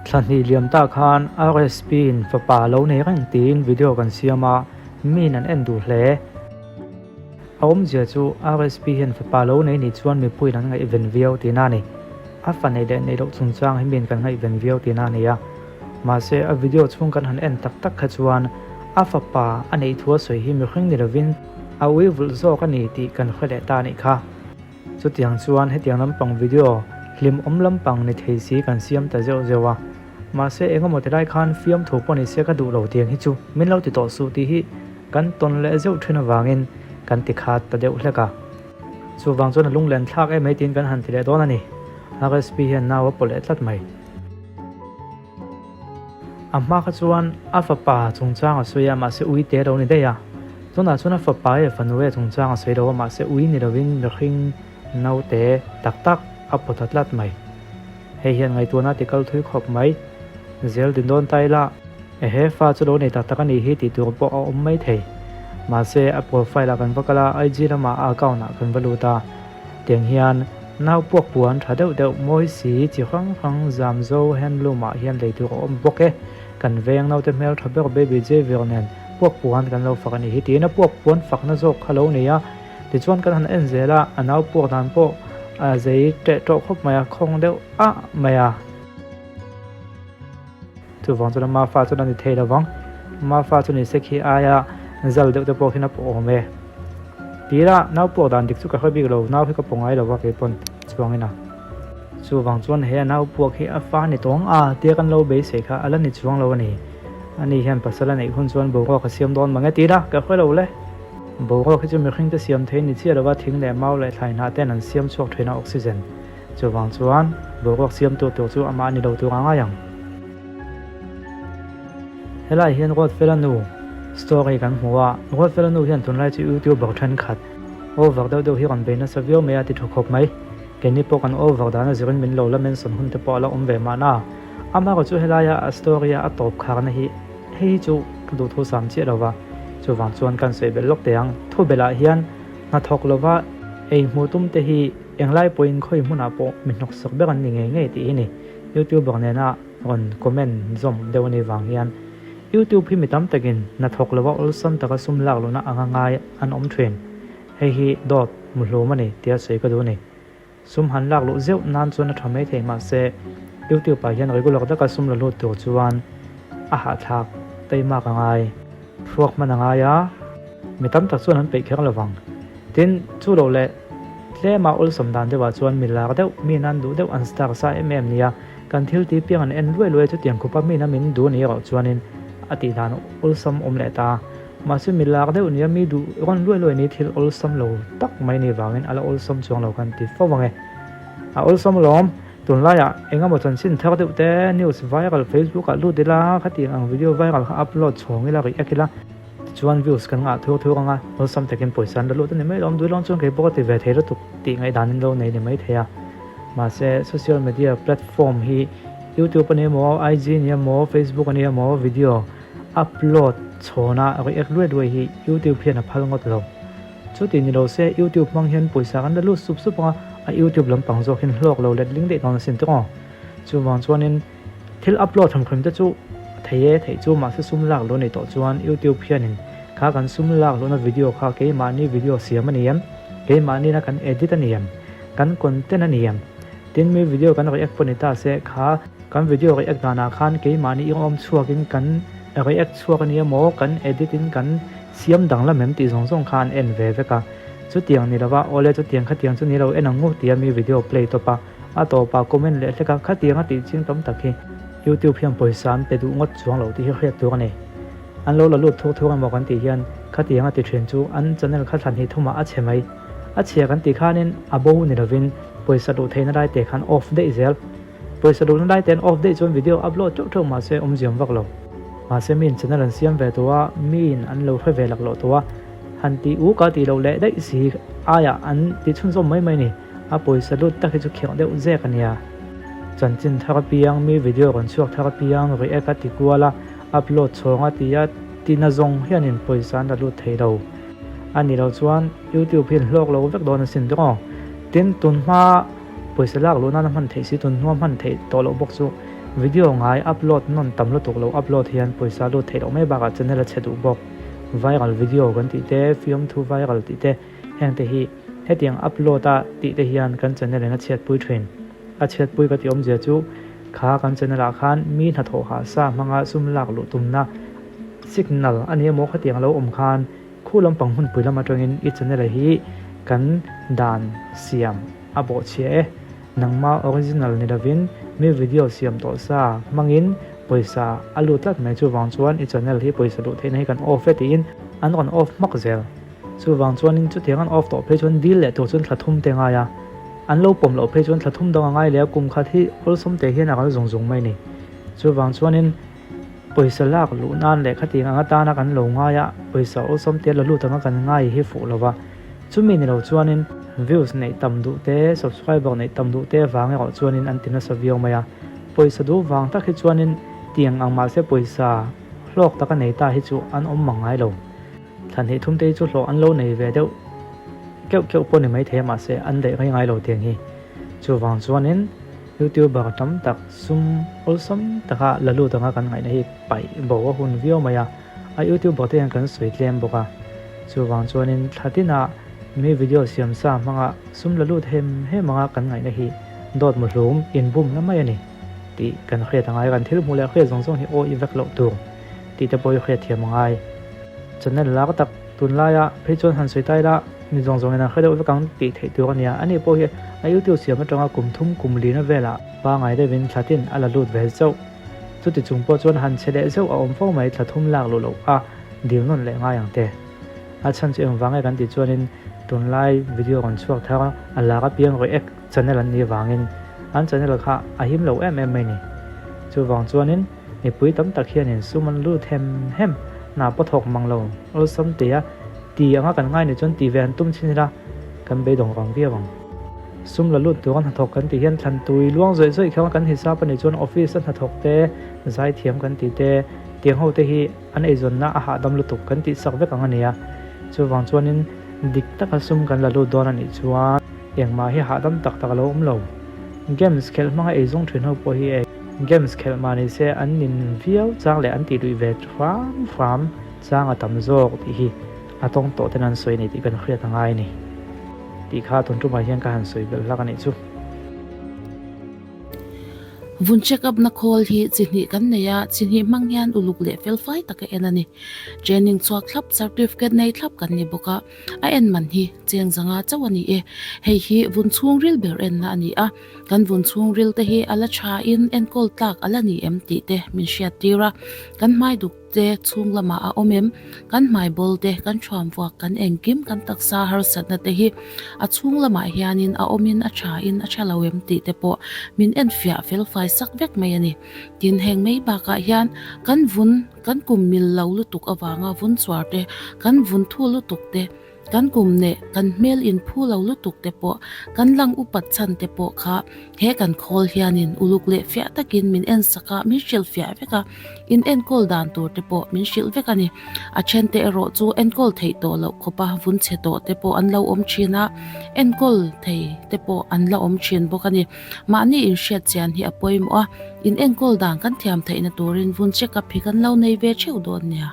Thla hnih liam ta khan RSP in fapa lo nei reng tiin video kan siam a, miin an en duh hle. A awmzia chu RSP hian fapa lo nei nih chuan mipuiin an ngaihven viau tihna a ni. A fa neih leh neih loh chungchang hi miin kan ngaihven viau tihna a ni a. Mahse a video chhung kan han en tak tak kha chuan a fapa a neih thu a sawi hi mihring ni lovin a ui vulh zawk a ni tih kan hre leh ta a nih kha. Chutiang chuan hetiang lampang video hlimawm lampang ni thei si kan siam ta zeuh zeuh a. Mahse engemaw ti lai khan fiamthu pawh ni se ka duh lo tiang hi chu min lo ti tawh suh tih hi kan tawn leh zeuh thin avangin kan ti khat ta deuh hlek a. Chuvang chuan a lunglen thlak em mai tiin kan han ti leh dawn a ni. RSP hian nau a pawh leh tlat mai. A hma kha chuan a fapa chungchang a sawi a, mahse ui te lo ni daih a. Tunah chuan a fapa e fanu e chungchang a sawi lo a, mahse ui ni lovin mihring naute tak tak a pawt ta tlat mai. Hei hian ngaihtuahna ti kal thui khawp mai. Zel din dawn ta ila, ehe fa chu lo nei tak tak a nih hi tih tur pawh a awm mai thei. Mahse a profile ah kan va kal a, IG lamah a account ah kan va lut a. Tiang hian nau puak puan tha deuh deuh mawi si chi hrang hrang Zamzo handloom ah hian lei tur a awm bawk e. Kan veng naute hmel tha ber Baby Xavier nen puak puan kan lo fak a nih hi tiin a puak puan fakna zawk kha lo nei a. Tichuan kan han en zel a, a nau puak dan pawh a zei teh tawh khawp mai a, khawng deuh ah mai a. Chuvang chuan ama fa chuan a ni thei lo vang. Ama fa chu ni se khi aia zal deuh te pawh khian a pawh awm e. Tira nau puak dan dik chu ka hre bik lo, nau hi ka pawh ngai lo va kei pawn chuangin a. Chuvang chuan he a nau puak hi a fa ni tawng a tia kan lo beisei kha a la ni chuang lo a ni. Ani hian pasal a neih hun chuan boruak a siam dawn mange tira ka hre lo le. Boruak hi chu mihring te siam thei ni chiah lova thing leh mau leh thlai hnah ten an siam chhuak thin a oxygen. Chuvang chuan boruak siamtu tur chu amah a ni lo tur a ngai ang. Helai hian Ruatfela nu story kan hmu a, Ruatfela nu hian tunlai chu youtuber thenkhat over deuh deuh hi rawn bei nasa viau mai a ti tha khawp mai. Keini pawh kan over dan a zirin min lo la mention hun te pawh a la awm ve mahna. Amaherawh chu helaia a story a a tawp kharna hi hei hi chu ka duhthu sam chiah lo va, chuvang chuan kan sawi belh lawk teh ang. Thubelah hian hnathawk lova ei hmuh tum te hi Englai pawhin khawi hmunah pawh mi hnawksak ber an ni ngei ngei tih hi ni. Youtuber nena rawn comment zawm deuh a nih vang hian YouTube hi mi tam takin hnathawk lova awlsam taka sum lak lohna anga ngai an awm thin. Hei hi dawt muhlum a ni tia sawi ka duh a ni. Sum han lak luh zeuh nan chuan a tha mai thei mahse YouTube ah hian regular taka sum la lut tur chuan a hahthlak taimak a ngai, thluak hman a ngai a, mi tam tak chuan an peih kher lovang. Tin, chu loh leh tlema awlsam dan deuhah chuan mi lar deuh, mi nan duh deuh an star sa em em nia, kan thil tih piang an en luai luai chutiang khupa mi na min duh ni erawh chuanin a tih dan awlsam awm leh ta. Mahse mi lar deuh nia mi duh rawn luai luai ni thil awlsam lo tak mai ni vangin a la awlsam chuang lo kan ti fo ang e. A awlsam alawm, tunlaiah engemaw chanchin thar deuh te news viral Facebook ah lut ila khatiang ang video viral kha upload chhawng ila react ila, Tichuan views kan ngah thur thur anga awlsam takin pawisa an la lut a ni mai lo, duilawng chuan kei pawh ka ti ve thei lutuk tih ngaihdan in lo nei ni mai thei a. Mahse social media platform hi YouTube a ni emaw, IG a ni emaw, Facebook a ni emaw video upload chhawna react luai luai hi YouTube hian a phal ngawt lo. Chuti ni lo se YouTube hmang hian pawisa kan la lut sup sup anga a YouTube lampang zawk hian hlawk lo let ling daih dawn asin tawng aw. Chuvang chuanin. Thil upload tham hrim te chu a thei e, theih chu mahse sum lak luh a nih tawh chuan YouTube hianin kha kan sum lak luhna video kha keimahni video siam a ni em, keimahni na kan edit a ni em, kan content a ni em, tin mi video kan react pawh ni ta se kha kan video react danah khan keimahni i awm chhuakin kan react chhuak a ni emaw kan edit in kan siam danglam em tih zawng zawng kha an en ve vek a, chutiang ni lova awle chutiang khatiang chu ni lo en ang u tia mi video play tawp a. A tawpah comment leh hlek a, khatiang a tih ching tam tak hi YouTube hian pawisa an pe duh ngawt chuang lo tih hi hriat tur a ni. An lo la lut thuk thuk emaw kan tih hian khatiang a ti thin chu an channel kha thlan hnih thumah a chhe mai. A chhia kan tih khanin a bo ni lovin pawisa duh theihna lai te khan off daih zel. Pawisa duhna lai te an off daih chuan video upload teuh teuh mahse awmziam vak lo. Mahse miin channel an siam ve tawh a, miin an lo hre ve laklawh tawh a, han tih uk a tih loh leh daih si aiah an ti chhunzawm mai mai a ni. A pawisa lut tak hi chu khirh deuh zek a nia. Chanchin thar apiang, mi video rawn chhuak thar apiang, react a ti kual a, upload chhawng a ti a, tina zawng hianin pawisa an la lut thei lo. A nih loh chuan YouTube hian hlawk lo vek dawn asin tawng aw. Tin, tun hma pawisa lak luh nana hman theih si, tun hnua hman theih tawh loh bawk chu. Video ngai upload nawn tam lutuk lo upload hian pawisa lut theih loh mai bakah channel a chhe duh bawk. Viral video kan tih te, fiamthu viral tih te, heng te hi hetiang upload a tih te hian kan channel in a chhiatpui thin. A chhiatpui ka tih awmzia chu kha kan channel ah khan mi hnathawh hah sa hmanga sum lak luh tumna signal a ni emaw khatiang a lo awm khan Khu lampang hmunpui lam atangin i channel hi kan dan siam a bawhchhia e. Nangma original ni lovin mi video siam tawh sa hmangin pawisa a lut tlat mai chuvang chuan i channel hi pawisa luh theihna hi kan off e tiin an rawn off hmak zel. Chuvang chuanin chutiang an off tawh phei chuan deal leh tur chuan thla thum te ngai a, an lo pawm loh phei chuan thla thum dang a ngai leh a kum khat hi awlsam te hian a kal zung zung mai a ni. Chuvang chuanin. Pawisa lak luh nan leh khatiang ang atana kan lo ngai a, pawisa awlsam te la lut anga kan ngai hi fuh lo va. Chumi ni lo chuanin views neih tam duh te, subscriber neih tam duh te vang erawh chuanin an ti nasa viau mai a. Pawisa duh vang tak hi chuanin tiang ang mahse pawisa hlawk taka nei ta hi chu an awm mang ngai lo. Thlan hnih thum te hi chu hlawh an lo nei ve deuh keuh keuh pawh ni maithei a mahse an daih ngai ngai lo tiang hi. Chuvang chuanin. Youtuber tam tak sum awlsam taka la lut anga kan ngaihna hi paih bo a hun viau mai a, a youtuber te hian kan sawi tlem bawk a, chuvang chuanin thla tinah mi video siam sa hmanga sum la lut hem hem anga kan ngaihna hi dawt muhlum inbumna mai a ni tih kan hriat a ngai a, kan thil hmuh leh hriat zawng zawng hi awi vek loh tur tih te pawh hi hriat thiam a ngai. Channel lak tak tunlaia phei chuan han sawi ta ila mi zawng zawngin an hre deuh vek ang tih theih tur a nia. Ani pawh hi a YouTube siam atanga kum thum kum lina velah pangai deuhin thla tin a la lut ve zeuh. Chuti chung pawh chuan han che leh zeuh a awm fo mai thla thum lak luh loh a dil nawn leh ngai ang te. A chhan chu engvang nge kan tih chuanin tunlai video rawn chhuak thar a, a lak apiang react channel an nih avangin an channel kha a him lo em em mai ni. Chuvang chuanin. Mipui tam tak hianin sum an lut hem hem, hna pawh thawk mang lo, awlsam tia ti anga kan ngai nih chuan ti ve an tum chin ila kan beidawng vang viau ang. Sum la lut tura hnathawk kan tih hian thlan tui luang zawih zawih kha kan hisap a nih chuan office a hnathawk te, zaithiam kan tih te, tiang ho te hi an eizawnna a hahdam lutuk kan tih sak vek ang a nia. Chuvang chuanin dik taka sum kan la lut dawn a nih chuan engmah hi hahdam tak tak a lo awm lo. Games khelh hmanga eizawng thin ho pawh hi e. Games khelh mah ni se an nin viau chang leh an tih luih ve hram hram chang a tam zawk tih hi a tawng tawh ten an sawi a ni tih kan hriat a ngai a ni tih kha tun tumah hian ka han sawi belh hlak a nih chu. Vun check up na khawl hi chi hnih kan nei a, chi hnih hmang hian uluk leh felfai taka en a ni. Training chhuak thlap certificate nei thlap kan ni bawk a. A en man hi cheng zanga chauh a ni e. Hei hi vun chhungril ber enna a ni a, kan vun chhungril te hi a la tha in enkawl tlak a la ni em tih te min hriat tir a, kan hmai duk te chhung lamah a awm em, kan hmai bawl te, kan thuam vuak, kan engkim, kan taksa harsatna te hi a chhung lamah hianin a awmin a tha in a tha lo em tih te pawh min enfiah felfai sak vek mai a ni. Tin, heng mai bakah hian kan vun. Kan kum mil lo lutuk avanga vun chuar te, kan vun thu lutuk te, kan kum neh kan hmel in phu lo lutuk te pawh, kan lang upat chhan te pawh kha he kan khawl hianin uluk leh fiah takin min en sak a, min hrilh fiah vek a, in enkawl dan tur te pawh min hrilh vek a ni. A then te erawh chu enkawl theih tawh loh khawpa vun chhe tawh te pawh an lo awm thin a, enkawl thei te pawh an la awm thin bawk a ni. Mahni inhriat chian hi a pawimawh a, in enkawl dan kan thiam theihna turin vun check up hi kan lo nei ve theuh dawn nia.